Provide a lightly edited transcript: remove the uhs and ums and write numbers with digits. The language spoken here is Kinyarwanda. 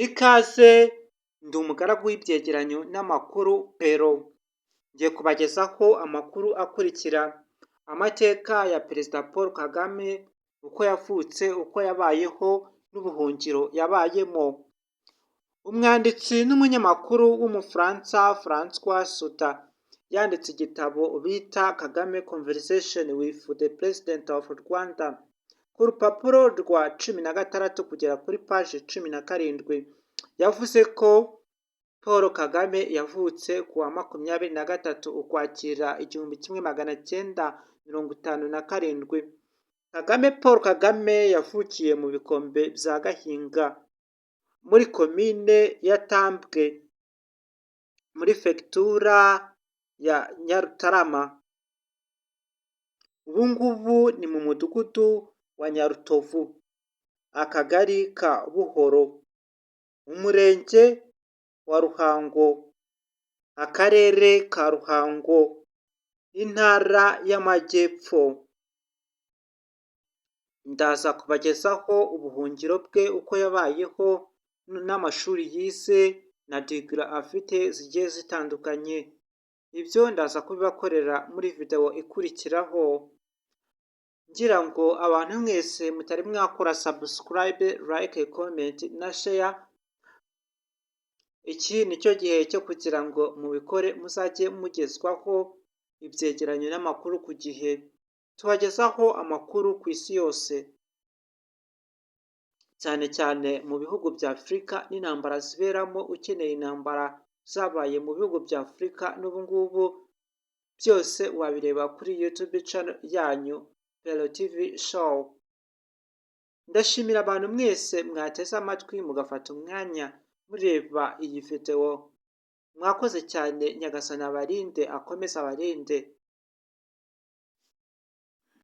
Ikaze, ndi umugaragu w'ibyegeranyo n'amakuru Pero, ngiye kubagezaho amakuru akurikira: amateka ya Perezida Paul Kagame, uko yavutse, uko yabayeho n'ubuhungiro yabayemo. Umwanditsi n'umunyamakuru w'Umufaransa François Soudan yanditse igitabo bita Kagame Conversation with the President of Rwanda. Ku rupapuro rwa 16 kugera kuri paji 17, yavuze ko Paul Kagame yavutse ku wa 23 Ukwakira 1957. Kagame Paul Kagame yavukiye mu Bikombe bya Gahinga, muri Komine ya Tambwe, muri Perefegitura ya Nyarutarama. Ubu ngubu ni mu Mudugudu wa Nyarutovu, Akagari ka Buhoro, Umurenge wa Ruhango, Akarere ka Ruhango, Intara y'Amajyepfo. Ndaza kubagezaho ubuhungiro bwe, uko yabayeho n'amashuri yize na degree afite zigiye zitandukanye. Ibyo ndaza kubibakorera muri videwo ikurikiraho. Ngira ngo abantu mwese mutari mwakora subscribe, like, comment na share, iki nicyo gihe cyo kugira ngo mubikore, muzajye mugezwaho ibyegeranyo n'amakuru ku gihe. Tubagezaho amakuru ku isi yose, cyane cyane mu bihugu bya Afurika n'intambara ziberamo. Ukeneye intambara zabaye mu bihugu bya Afurika n'ubu ngubu, byose wabireba kuri YouTube channel yanyu Pero TV Show. Ndashimira abantu mwese mwateze amatwi, mugafata umwanya mureba iyi videwo. Mwakoze cyane, Nyagasani abarinde, akomeze abarinde.